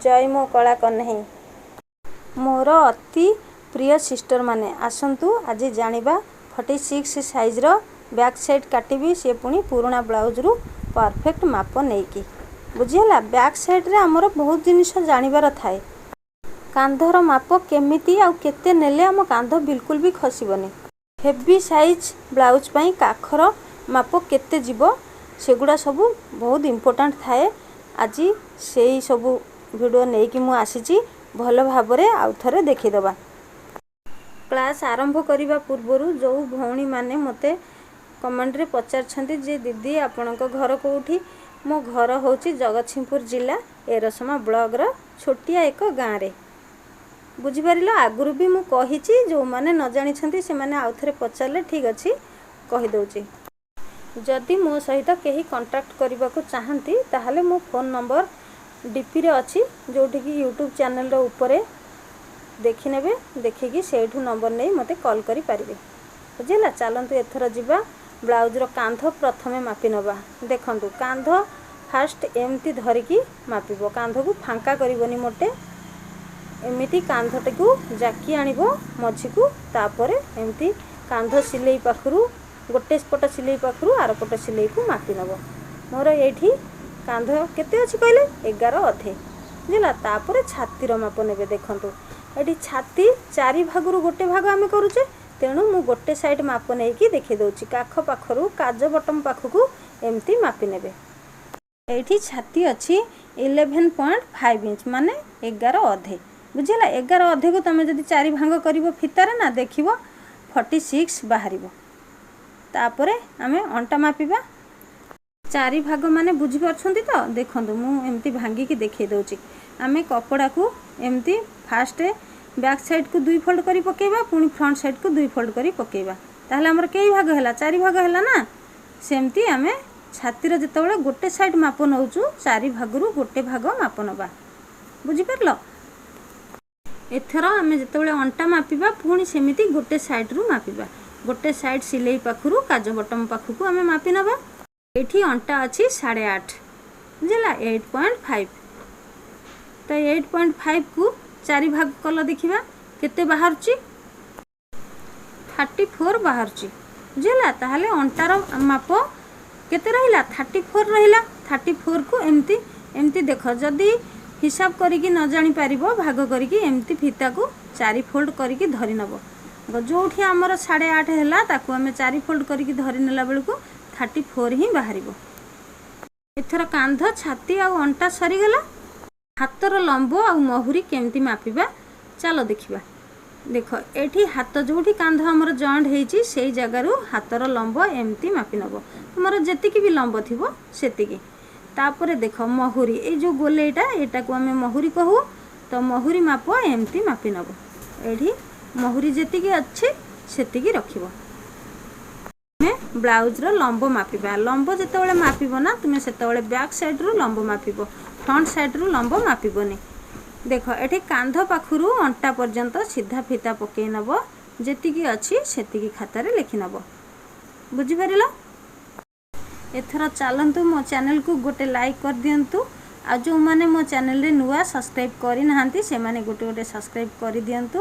ଜୟ ମୋ କଳା କହ୍ନେଇ। ମୋର ଅତି ପ୍ରିୟ ସିଷ୍ଟରମାନେ, ଆସନ୍ତୁ ଆଜି ଜାଣିବା 46 ସାଇଜ୍ର ବ୍ୟାକ୍ ସାଇଡ଼୍ କାଟିବି, ସିଏ ପୁଣି ପୁରୁଣା ବ୍ଲାଉଜ୍ରୁ ପରଫେକ୍ଟ ମାପ ନେଇକି। ବୁଝିହେଲା? ବ୍ୟାକ୍ ସାଇଡ଼୍ରେ ଆମର ବହୁତ ଜିନିଷ ଜାଣିବାର ଥାଏ। କାନ୍ଧର ମାପ କେମିତି ଆଉ କେତେ ନେଲେ ଆମ କାନ୍ଧ ବିଲକୁଲ ବି ଖସିବନି, ହେଭି ସାଇଜ୍ ବ୍ଲାଉଜ୍ ପାଇଁ କାଖର ମାପ କେତେ ଯିବ, ସେଗୁଡ଼ା ସବୁ ବହୁତ ଇମ୍ପୋର୍ଟାଣ୍ଟ ଥାଏ। ଆଜି ସେଇ ସବୁ ଭିଡ଼ିଓ ନେଇକି ମୁଁ ଆସିଛି। ଭଲ ଭାବରେ ଆଉ ଥରେ ଦେଖିଦେବା। କ୍ଲାସ୍ ଆରମ୍ଭ କରିବା ପୂର୍ବରୁ ଯେଉଁ ଭଉଣୀମାନେ ମୋତେ କମେଣ୍ଟରେ ପଚାରିଛନ୍ତି ଯେ ଦିଦି, ଆପଣଙ୍କ ଘର କେଉଁଠି? ମୋ ଘର ହେଉଛି ଜଗତସିଂହପୁର ଜିଲ୍ଲା ଏରସମା ବ୍ଲକର ଛୋଟିଆ ଏକ ଗାଁରେ। ବୁଝିପାରିଲ? ଆଗରୁ ବି ମୁଁ କହିଛି। ଯେଉଁମାନେ ନ ଜାଣିଛନ୍ତି, ସେମାନେ ଆଉ ଥରେ ପଚାରିଲେ ଠିକ୍ ଅଛି, କହିଦେଉଛି। ଯଦି ମୋ ସହିତ କେହି କଣ୍ଟାକ୍ଟ କରିବାକୁ ଚାହାନ୍ତି, ତାହେଲେ ମୋ ଫୋନ୍ ନମ୍ବର ଡିପିରେ ଅଛି, ଯେଉଁଠିକି ୟୁଟ୍ୟୁବ୍ ଚ୍ୟାନେଲର ଉପରେ ଦେଖିନେବେ। ଦେଖିକି ସେଇଠୁ ନମ୍ବର ନେଇ ମୋତେ କଲ୍ କରିପାରିବେ। ବୁଝିଲା? ଚାଲନ୍ତୁ, ଏଥର ଯିବା। ବ୍ଲାଉଜର କାନ୍ଧ ପ୍ରଥମେ ମାପି ନେବା। ଦେଖନ୍ତୁ, କାନ୍ଧ ଫାଷ୍ଟ ଏମିତି ଧରିକି ମାପିବ। କାନ୍ଧକୁ ଫାଙ୍କା କରିବନି ମୋଟେ। ଏମିତି କାନ୍ଧଟିକୁ ଜାକି ଆଣିବ ମଝିକୁ। ତାପରେ ଏମିତି କାନ୍ଧ ସିଲେଇ ପାଖରୁ, ଗୋଟେ ପଟ ସିଲେଇ ପାଖରୁ ଆର ପଟ ସିଲେଇକୁ ମାପି ନେବ। ମୋର ଏଇଠି କାନ୍ଧ କେତେ ଅଛି କହିଲେ? 11 ଅଧେ। ବୁଝିଲା? ତାପରେ ଛାତିର ମାପ ନେବେ। ଦେଖନ୍ତୁ, ଏଠି ଛାତି ଚାରି ଭାଗରୁ ଗୋଟେ ଭାଗ ଆମେ କରୁଛେ, ତେଣୁ ମୁଁ ଗୋଟେ ସାଇଡ଼୍ ମାପ ନେଇକି ଦେଖେଇ ଦେଉଛି। କାଖ ପାଖରୁ କାଜ ବଟମ ପାଖକୁ ଏମିତି ମାପି ନେବେ। ଏଇଠି ଛାତି ଅଛି 11.5 ଇଞ୍ଚ, ମାନେ 11 ଅଧେ। ବୁଝିଲା? 11 ଅଧେକୁ ତୁମେ ଯଦି ଚାରି ଭାଗ କରିବ ଫିତାରେ ନା, ଦେଖିବ 46 ବାହାରିବ। ତାପରେ ଆମେ ଅଣ୍ଟା ମାପିବା। ଚାରି ଭାଗ ମାନେ ବୁଝିପାରୁଛନ୍ତି ତ? ଦେଖନ୍ତୁ, ମୁଁ ଏମିତି ଭାଙ୍ଗିକି ଦେଖେଇ ଦେଉଛି। ଆମେ କପଡ଼ାକୁ ଏମିତି ଫାଷ୍ଟ ବ୍ୟାକ୍ ସାଇଡ଼୍କୁ ଦୁଇ ଫୋଲ୍ଡ କରି ପକାଇବା, ପୁଣି ଫ୍ରଣ୍ଟ ସାଇଡ଼୍କୁ ଦୁଇ ଫୋଲ୍ଡ କରି ପକାଇବା। ତାହେଲେ ଆମର କେଇ ଭାଗ ହେଲା? ଚାରି ଭାଗ ହେଲା ନା? ସେମିତି ଆମେ ଛାତିର ଯେତେବେଳେ ଗୋଟେ ସାଇଡ଼୍ ମାପ ନେଉଛୁ, ଚାରି ଭାଗରୁ ଗୋଟେ ଭାଗ ମାପ ନେବା। ବୁଝିପାରିଲ? ଏଥର ଆମେ ଯେତେବେଳେ ଅଣ୍ଟା ମାପିବା, ପୁଣି ସେମିତି ଗୋଟେ ସାଇଡ଼୍ରୁ ମାପିବା। ଗୋଟେ ସାଇଡ଼୍ ସିଲେଇ ପାଖରୁ କାଜ ବଟମ ପାଖକୁ ଆମେ ମାପି ନେବା। ଏଇଠି ଅଣ୍ଟା ଅଛି 8.5। ବୁଝିଲା? 8.5। ତ 8.5କୁ ଚାରି ଭାଗ କଲ, ଦେଖିବା କେତେ ବାହାରୁଛି। 34 ବାହାରୁଛି। ବୁଝିଲା? ତାହେଲେ ଅଣ୍ଟାର ମାପ କେତେ ରହିଲା? 34 ରହିଲା। 34କୁ ଏମିତି ଏମିତି ଦେଖ, ଯଦି ହିସାବ କରିକି ନ ଜାଣିପାରିବ, ଭାଗ କରିକି ଏମିତି ଫିତାକୁ ଚାରି ଫୋଲ୍ଡ କରିକି ଧରି ନେବ। ଯେଉଁଠି ଆମର 8.5 ହେଲା, ତାକୁ ଆମେ ଚାରି ଫୋଲ୍ଡ କରିକି ଧରି ନେଲା ବେଳକୁ 34 ହିଁ ବାହାରିବ। ଏଥର କାନ୍ଧ, ଛାତି ଆଉ ଅଣ୍ଟା ସରିଗଲା। ହାତର ଲମ୍ବ ଆଉ ମହୁରି କେମିତି ମାପିବା, ଚାଲ ଦେଖିବା। ଦେଖ, ଏଠି ହାତ ଯେଉଁଠି କାନ୍ଧ ଆମର ଜଏଣ୍ଟ ହେଇଛି, ସେଇ ଜାଗାରୁ ହାତର ଲମ୍ବ ଏମିତି ମାପି ନେବ। ତୁମର ଯେତିକି ବି ଲମ୍ବ ଥିବ ସେତିକି। ତାପରେ ଦେଖ, ମହୁରି, ଏଇ ଯେଉଁ ଗୋଲେଇଟା, ଏଇଟାକୁ ଆମେ ମହୁରି କହୁ। ତ ମହୁରି ମାପ ଏମିତି ମାପି ନେବ। ଏଇଠି ମହୁରି ଯେତିକି ଅଛି ସେତିକି ରଖିବ। ଆମେ ବ୍ଲାଉଜର ଲମ୍ବ ମାପିବା। ଲମ୍ବ ଯେତେବେଳେ ମାପିବ ନା, ତୁମେ ସେତେବେଳେ ବ୍ୟାକ୍ ସାଇଡ଼୍ରୁ ଲମ୍ବ ମାପିବ, ଫ୍ରଣ୍ଟ ସାଇଡ଼୍ରୁ ଲମ୍ବ ମାପିବନି। ଦେଖ, ଏଠି କାନ୍ଧ ପାଖରୁ ଅଣ୍ଟା ପର୍ଯ୍ୟନ୍ତ ସିଧା ଫିତା ପକାଇ ନେବ। ଯେତିକି ଅଛି ସେତିକି ଖାତାରେ ଲେଖି ନେବ। ବୁଝିପାରିଲ? ଏଥର ଚାଲନ୍ତୁ, ମୋ ଚ୍ୟାନେଲକୁ ଗୋଟେ ଲାଇକ୍ କରିଦିଅନ୍ତୁ। ଆଉ ଯେଉଁମାନେ ମୋ ଚ୍ୟାନେଲରେ ନୂଆ, ସବସ୍କ୍ରାଇବ୍ କରିନାହାନ୍ତି, ସେମାନେ ଗୋଟେ ଗୋଟେ ସବସ୍କ୍ରାଇବ୍ କରିଦିଅନ୍ତୁ,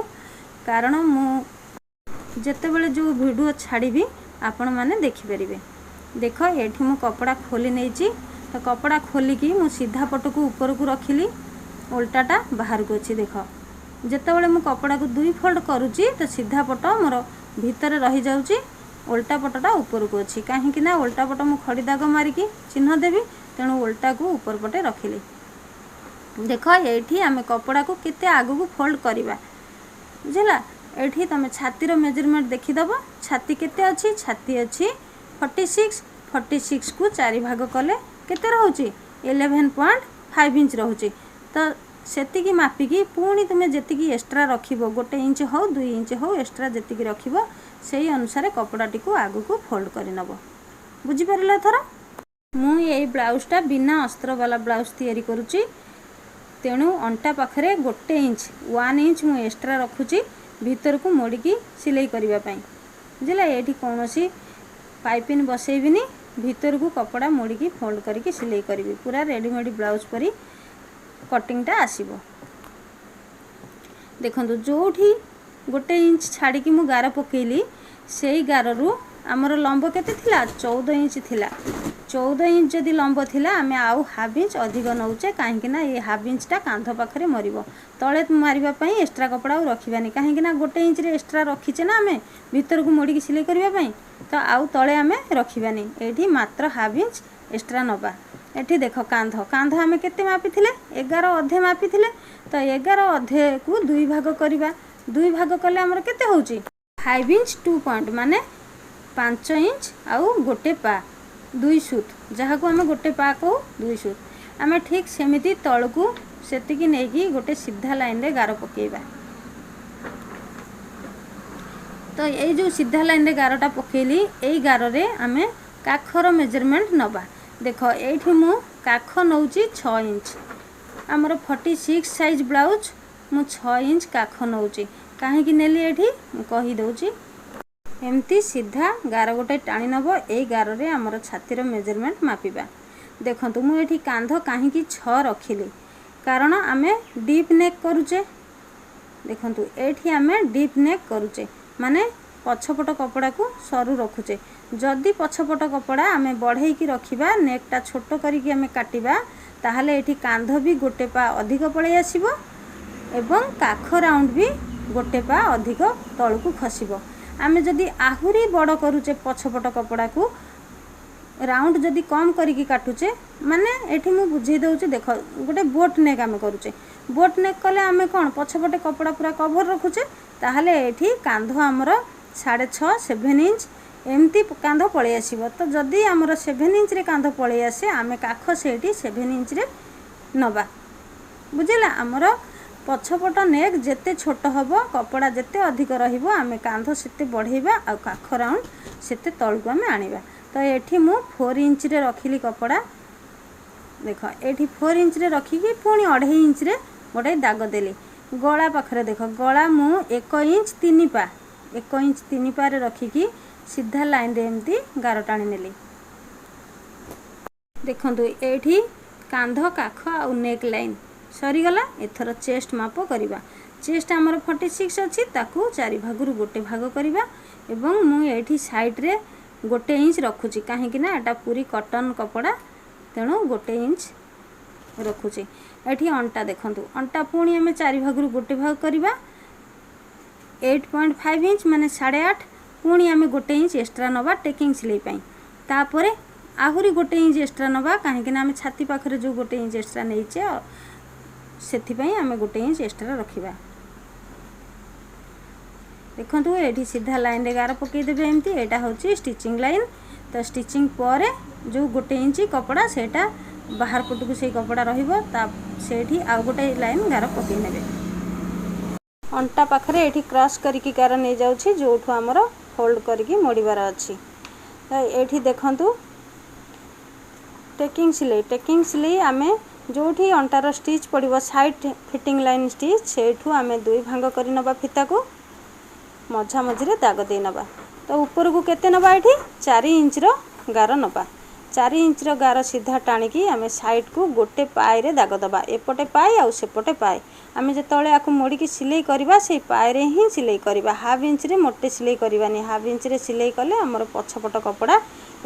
କାରଣ ମୁଁ ଯେତେବେଳେ ଯେଉଁ ଭିଡ଼ିଓ ଛାଡ଼ିବି, ଆପଣମାନେ ଦେଖିପାରିବେ। ଦେଖ, ଏଠି ମୁଁ କପଡ଼ା ଖୋଲି ନେଇଛି। ତ କପଡ଼ା ଖୋଲିକି ମୁଁ ସିଧା ପଟକୁ ଉପରକୁ ରଖିଲି, ଓଲଟାଟା ବାହାରକୁ ଅଛି। ଦେଖ, ଯେତେବେଳେ ମୁଁ କପଡ଼ାକୁ ଦୁଇ ଫୋଲ୍ଡ କରୁଛି, ତ ସିଧା ପଟ ମୋର ଭିତରେ ରହିଯାଉଛି, ଓଲଟା ପଟଟା ଉପରକୁ ଅଛି। କାହିଁକି ନା ଓଲଟା ପଟ ମୁଁ ଖଡ଼ି ଦାଗ ମାରିକି ଚିହ୍ନ ଦେବି, ତେଣୁ ଓଲଟାକୁ ଉପର ପଟେ ରଖିଲି। ଦେଖ, ଏଇଠି ଆମେ କପଡ଼ାକୁ କେତେ ଆଗକୁ ଫୋଲ୍ଡ କରିବା। ବୁଝିଲା? ଏଇଠି ତୁମେ ଛାତିର ମେଜରମେଣ୍ଟ ଦେଖିଦେବ। ଛାତି କେତେ ଅଛି? ଛାତି ଅଛି 46। 46କୁ ଚାରି ଭାଗ କଲେ କେତେ ରହୁଛି? 11.5 ଇଞ୍ଚ ରହୁଛି। ତ ସେତିକି ମାପିକି ପୁଣି ତୁମେ ଯେତିକି ଏକ୍ସଟ୍ରା ରଖିବ, ଗୋଟେ ଇଞ୍ଚ ହେଉ, 2 ଇଞ୍ଚ ହେଉ, ଏକ୍ସଟ୍ରା ଯେତିକି ରଖିବ, ସେଇ ଅନୁସାରେ କପଡ଼ାଟିକୁ ଆଗକୁ ଫୋଲ୍ଡ କରିନେବ। ବୁଝିପାରିଲ? ଏଥର ମୁଁ ଏଇ ବ୍ଲାଉଜଟା ବିନା ଅସ୍ତ୍ରବାଲା ବ୍ଲାଉଜ ତିଆରି କରୁଛି, ତେଣୁ ଅଣ୍ଟା ପାଖରେ ଗୋଟେ ଇଞ୍ଚ, 1 ଇଞ୍ଚ ମୁଁ ଏକ୍ସଟ୍ରା ରଖୁଛି ଭିତରକୁ ମୋଡ଼ିକି ସିଲେଇ କରିବା ପାଇଁ। ବୁଝିଲା? ଏଇଠି କୌଣସି ପାଇପିନ୍ ବସେଇବିନି। ଭିତରକୁ କପଡ଼ା ମୋଡ଼ିକି ଫୋଲ୍ଡ କରିକି ସିଲେଇ କରିବି, ପୁରା ରେଡ଼ିମେଡ଼ ବ୍ଲାଉଜ ପରି। କଟିଂଟା ଆସିବ। ଦେଖନ୍ତୁ, ଯେଉଁଠି 1 ଇଞ୍ଚ ଛାଡ଼ିକି ମୁଁ ଗାର ପକେଇଲି, ସେଇ ଗାରରୁ ଆମର ଲମ୍ବ କେତେ ଥିଲା? 14 ଇଞ୍ଚ ଥିଲା। 14 ଇଞ୍ଚ ଯଦି ଲମ୍ବ ଥିଲା, ଆମେ ଆଉ ହାଫ୍ ଇଞ୍ଚ ଅଧିକ ନେଉଛେ। କାହିଁକି ନା ଏ ହାଫ୍ ଇଞ୍ଚଟା କାନ୍ଧ ପାଖରେ ମରିବ। ତଳେ ମାରିବା ପାଇଁ ଏକ୍ସଟ୍ରା କପଡ଼ା ଆଉ ରଖିବାନି, କାହିଁକି ନା 1 ଇଞ୍ଚରେ ଏକ୍ସଟ୍ରା ରଖିଛେ ନା ଆମେ ଭିତରକୁ ମୋଡ଼ିକି ସିଲେଇ କରିବା ପାଇଁ। ତ ଆଉ ତଳେ ଆମେ ରଖିବାନି, ଏଇଠି ମାତ୍ର ହାଫ୍ ଇଞ୍ଚ ଏକ୍ସଟ୍ରା ନେବା। ଏଠି ଦେଖ, କାନ୍ଧ ଆମେ କେତେ ମାପିଥିଲେ? 11 ଅଧେ ମାପିଥିଲେ। ତ 11 ଅଧେକୁ ଦୁଇ ଭାଗ କରିବା। ଦୁଇ ଭାଗ କଲେ ଆମର କେତେ ହେଉଛି? 5 ଇଞ୍ଚ 2 ପଏଣ୍ଟ, ମାନେ 5 ଇଞ୍ଚ ଆଉ ଗୋଟେ ପା, 2 ସୁତ, ଯାହାକୁ ଆମେ ଗୋଟେ ପା କହୁ, 2 ସୁତ। ଆମେ ଠିକ୍ ସେମିତି ତଳକୁ ସେତିକି ନେଇକି ଗୋଟେ ସିଧା ଲାଇନରେ ଗାର ପକାଇବା। ତ ଏଇ ଯେଉଁ ସିଧା ଲାଇନରେ ଗାରଟା ପକେଇଲି, ଏଇ ଗାରରେ ଆମେ କାଖର ମେଜରମେଣ୍ଟ ନେବା। ଦେଖ, ଏଇଠି ମୁଁ କାଖ ନେଉଛି 6 ଇଞ୍ଚ। ଆମର 46 ସାଇଜ୍ ବ୍ଲାଉଜ୍, ମୁଁ 6 ଇଞ୍ଚ କାଖ ନେଉଛି। କାହିଁକି ନେଲି, ଏଇଠି ମୁଁ କହିଦେଉଛି। ଏମିତି ସିଧା ଗାର ଗୋଟେ ଟାଣି ନେବ। ଏଇ ଗାରରେ ଆମର ଛାତିର ମେଜରମେଣ୍ଟ ମାପିବା। ଦେଖନ୍ତୁ, ମୁଁ ଏଠି କାନ୍ଧ କାହିଁକି 6 ରଖିଲି? କାରଣ ଆମେ ଡିପ୍ ନେକ୍ କରୁଛେ। ଦେଖନ୍ତୁ, ଏଇଠି ଆମେ ଡିପ୍ ନେକ୍ କରୁଛେ, ମାନେ ପଛପଟ କପଡ଼ାକୁ ସରୁ ରଖୁଛେ। ଯଦି ପଛପଟ କପଡ଼ା ଆମେ ବଢ଼େଇକି ରଖିବା, ନେକ୍ଟା ଛୋଟ କରିକି ଆମେ କାଟିବା, ତାହେଲେ ଏଇଠି କାନ୍ଧ ବି ଗୋଟେ ପା ଅଧିକ ପଳେଇ ଆସିବ ଏବଂ କାଖ ରାଉଣ୍ଡ ବି ଗୋଟେ ପା ଅଧିକ ତଳକୁ ଖସିବ। ଆମେ ଯଦି ଆହୁରି ବଡ଼ କରୁଛେ, ପଛପଟ କପଡ଼ାକୁ ରାଉଣ୍ଡ ଯଦି କମ୍ କରିକି କାଟୁଛେ, ମାନେ ଏଠି ମୁଁ ବୁଝେଇ ଦେଉଛି। ଦେଖ, ଗୋଟେ ବୋଟ୍ ନେକ୍ ଆମେ କରୁଛେ। ବୋଟ୍ ନେକ୍ କଲେ ଆମେ କ'ଣ ପଛପଟେ କପଡ଼ା ପୁରା କଭର୍ ରଖୁଛେ। ତାହେଲେ ଏଠି କାନ୍ଧ ଆମର 6.5, 7 ଇଞ୍ଚ ଏମିତି କାନ୍ଧ ପଳେଇ ଆସିବ। ତ ଯଦି ଆମର 7 ଇଞ୍ଚରେ କାନ୍ଧ ପଳେଇ ଆସେ, ଆମେ କାଖ ସେଇଠି 7 ଇଞ୍ଚରେ ନେବା। ବୁଝିଲା? ଆମର ପଛପଟ ନେକ୍ ଯେତେ ଛୋଟ ହେବ, କପଡ଼ା ଯେତେ ଅଧିକ ରହିବ, ଆମେ କାନ୍ଧ ସେତେ ବଢ଼େଇବା ଆଉ କାଖ ରାଉଣ୍ଡ ସେତେ ତଳକୁ ଆମେ ଆଣିବା। ତ ଏଠି ମୁଁ 4 ଇଞ୍ଚରେ ରଖିଲି କପଡ଼ା। ଦେଖ, ଏଠି 4 ଇଞ୍ଚରେ ରଖିକି ପୁଣି 2.5 ଇଞ୍ଚରେ ଗୋଟେ ଦାଗ ଦେଲି ଗଳା ପାଖରେ। ଦେଖ, ଗଳା ମୁଁ 1 ଇଞ୍ଚ 3 ପା, 1 ଇଞ୍ଚ 3 ପାରେ ରଖିକି ସିଧା ଲାଇନରେ ଏମିତି ଗାର ଟାଣି ନେଲି। ଦେଖନ୍ତୁ, ଏଇଠି କାନ୍ଧ, କାଖ ଆଉ ନେକ୍ ଲାଇନ୍ ସରିଗଲା। ଏଥର ଚେଷ୍ଟ ମାପ କରିବା। ଚେଷ୍ଟ ଆମର 46 ଅଛି, ତାକୁ ଚାରି ଭାଗରୁ ଗୋଟେ ଭାଗ କରିବା ଏବଂ ମୁଁ ଏଇଠି ସାଇଡ଼୍ରେ 1 ଇଞ୍ଚ ରଖୁଛି, କାହିଁକି ନା ଏଇଟା ପୁରୀ କଟନ୍ କପଡ଼ା, ତେଣୁ 1 ଇଞ୍ଚ ରଖୁଛି। ଏଠି ଅଣ୍ଟା ଦେଖନ୍ତୁ, ଅଣ୍ଟା ପୁଣି ଆମେ ଚାରି ଭାଗରୁ ଗୋଟେ ଭାଗ କରିବା, 8.5 ଇଞ୍ଚ, ମାନେ 8.5। ପୁଣି ଆମେ 1 ଇଞ୍ଚ ଏକ୍ସଟ୍ରା ନେବା ଟେକିଂ ସିଲେଇ ପାଇଁ। ତାପରେ ଆହୁରି 1 ଇଞ୍ଚ ଏକ୍ସଟ୍ରା ନେବା, କାହିଁକିନା ଆମେ ଛାତି ପାଖରେ ଯେଉଁ 1 ଇଞ୍ଚ ଏକ୍ସଟ୍ରା ନେଇଛେ, ସେଥିପାଇଁ ଆମେ 1 ଇଞ୍ଚ ଏକ୍ସଟ୍ରା ରଖିବା। ଦେଖନ୍ତୁ, ଏଇଠି ସିଧା ଲାଇନ୍ରେ ଗାର ପକାଇଦେବେ ଏମିତି। ଏଇଟା ହେଉଛି ଷ୍ଟିଚିଂ ଲାଇନ୍। ତ ଷ୍ଟିଚିଂ ପରେ ଯେଉଁ 1 ଇଞ୍ଚ କପଡ଼ା, ସେଇଟା ବାହାର ପଟକୁ ସେଇ କପଡ଼ା ରହିବ। ତା ସେଇଠି ଆଉ ଗୋଟେ ଲାଇନ୍ ଗାର ପକାଇ ନେବେ। ଅଣ୍ଟା ପାଖରେ ଏଇଠି କ୍ରସ୍ କରିକି ଗାର ନେଇଯାଉଛି, ଯେଉଁଠୁ ଆମର ଫୋଲ୍ଡ କରିକି ମୋଡ଼ିବାର ଅଛି। ତ ଏଇଠି ଦେଖନ୍ତୁ, ଟେକିଂ ସିଲେଇ। ଟେକିଂ ସିଲେଇ ଆମେ ଯେଉଁଠି ଅଣ୍ଟାର ଷ୍ଟିଚ୍ ପଡ଼ିବ, ସାଇଡ଼୍ ଫିଟିଂ ଲାଇନ୍ ଷ୍ଟିଚ୍, ସେଇଠୁ ଆମେ ଦୁଇ ଭାଙ୍ଗ କରି ନେବା। ଫିତାକୁ ମଝା ମଝିରେ ଦାଗ ଦେଇ ନେବା। ତ ଉପରକୁ କେତେ ନେବା? ଏଠି 4 ଇଞ୍ଚର ଗାର ନେବା। 4 ଇଞ୍ଚର ଗାର ସିଧା ଟାଣିକି ଆମେ ସାଇଡ଼କୁ ଗୋଟେ ପାଏରେ ଦାଗ ଦେବା। ଏପଟେ ପାଏ ଆଉ ସେପଟେ ପାଏ। ଆମେ ଯେତେବେଳେ ଆକୁ ମୋଡ଼ିକି ସିଲେଇ କରିବା, ସେଇ ପାଏରେ ହିଁ ସିଲେଇ କରିବା। ହାଫ୍ ଇଞ୍ଚରେ ମୋଟେ ସିଲେଇ କରିବାନି। ହାଫ୍ ଇଞ୍ଚରେ ସିଲେଇ କଲେ ଆମର ପଛପଟ କପଡ଼ା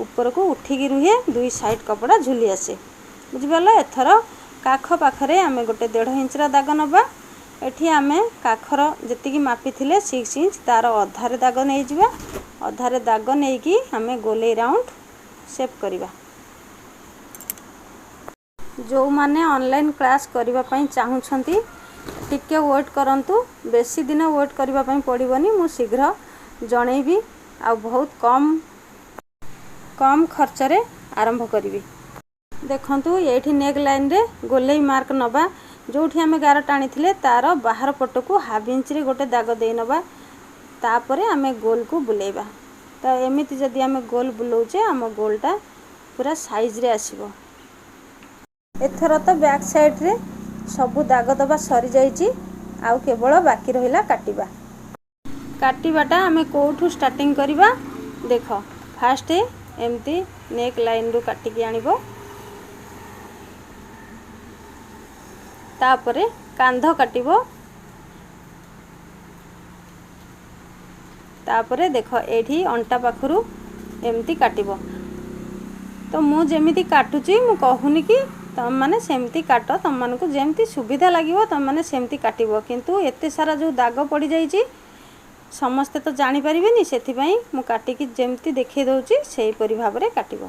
ଉପରକୁ ଉଠିକି ରୁହେ, ଦୁଇ ସାଇଡ଼୍ କପଡ଼ା ଝୁଲି ଆସେ। ବୁଝିପାରିଲ? ଏଥର କାଖ ପାଖରେ ଆମେ ଗୋଟେ 1.5 ଇଞ୍ଚର ଦାଗ ନେବା। ଏଠି ଆମେ କାଖର ଯେତିକି ମାପିଥିଲେ 6 ଇଞ୍ଚ, ତାର ଅଧାରେ ଦାଗ ନେଇଯିବା। ଅଧାରେ ଦାଗ ନେଇକି ଆମେ ଗୋଲେଇ ରାଉଣ୍ଡ ସେପ୍ କରିବା। ଯେଉଁମାନେ ଅନଲାଇନ୍ କ୍ଲାସ୍ କରିବା ପାଇଁ ଚାହୁଁଛନ୍ତି, ଟିକେ ୱେଟ୍ କରନ୍ତୁ। ବେଶୀ ଦିନ ୱେଟ୍ କରିବା ପାଇଁ ପଡ଼ିବନି, ମୁଁ ଶୀଘ୍ର ଜଣେଇବି ଆଉ ବହୁତ କମ୍ କମ୍ ଖର୍ଚ୍ଚରେ ଆରମ୍ଭ କରିବି। ଦେଖନ୍ତୁ, ଏଇଠି ନେକ୍ ଲାଇନ୍ରେ ଗୋଲେଇ ମାର୍କ ନେବା। ଯେଉଁଠି ଆମେ ଗାର ଟାଣିଥିଲେ, ତାର ବାହାର ପଟକୁ ହାଫ୍ ଇଞ୍ଚରେ ଗୋଟେ ଦାଗ ଦେଇ ନେବା। ତାପରେ ଆମେ ଗୋଲକୁ ବୁଲେଇବା। ତ ଏମିତି ଯଦି ଆମେ ଗୋଲ ବୁଲାଉଛେ, ଆମ ଗୋଲଟା ପୁରା ସାଇଜ୍ରେ ଆସିବ। ଏଥର ତ ବ୍ୟାକ୍ ସାଇଡ଼୍ରେ ସବୁ ଦାଗ ଦେବା ସରିଯାଇଛି, ଆଉ କେବଳ ବାକି ରହିଲା କାଟିବା। କାଟିବାଟା ଆମେ କେଉଁଠୁ ଷ୍ଟାର୍ଟିଂ କରିବା? ଦେଖ, ଫାଷ୍ଟ ଏମିତି ନେକ୍ ଲାଇନ୍ରୁ କାଟିକି ଆଣିବ। ତାପରେ କାନ୍ଧ କାଟିବ। ତାପରେ ଦେଖ, ଏଇଠି ଅଣ୍ଟା ପାଖରୁ ଏମିତି କାଟିବ। ତ ମୁଁ ଯେମିତି କାଟୁଛି, ମୁଁ କହୁନି କି ତୁମମାନେ ସେମିତି କାଟ। ତୁମମାନଙ୍କୁ ଯେମିତି ସୁବିଧା ଲାଗିବ, ତୁମମାନେ ସେମିତି କାଟିବ। କିନ୍ତୁ ଏତେ ସାରା ଯେଉଁ ଦାଗ ପଡ଼ିଯାଇଛି, ସମସ୍ତେ ତ ଜାଣିପାରିବେନି, ସେଥିପାଇଁ ମୁଁ କାଟିକି ଯେମିତି ଦେଖାଇ ଦେଉଛି, ସେହିପରି ଭାବରେ କାଟିବ।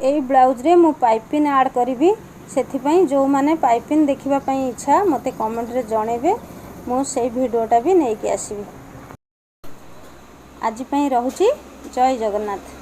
ଏଇ ବ୍ଲାଉଜ୍ରେ ମୁଁ ପାଇପିନ୍ ଆଡ଼୍ କରିବି, ସେଥିପାଇଁ ଯେଉଁମାନେ ପାଇପିନ୍ ଦେଖିବା ପାଇଁ ଇଚ୍ଛା, ମୋତେ କମେଣ୍ଟରେ ଜଣେଇବେ। ମୁଁ ସେଇ ଭିଡ଼ିଓଟା ବି ନେଇକି ଆସିବି। ଆଜି ପାଇଁ ରହୁଛି। ଜୟ ଜଗନ୍ନାଥ।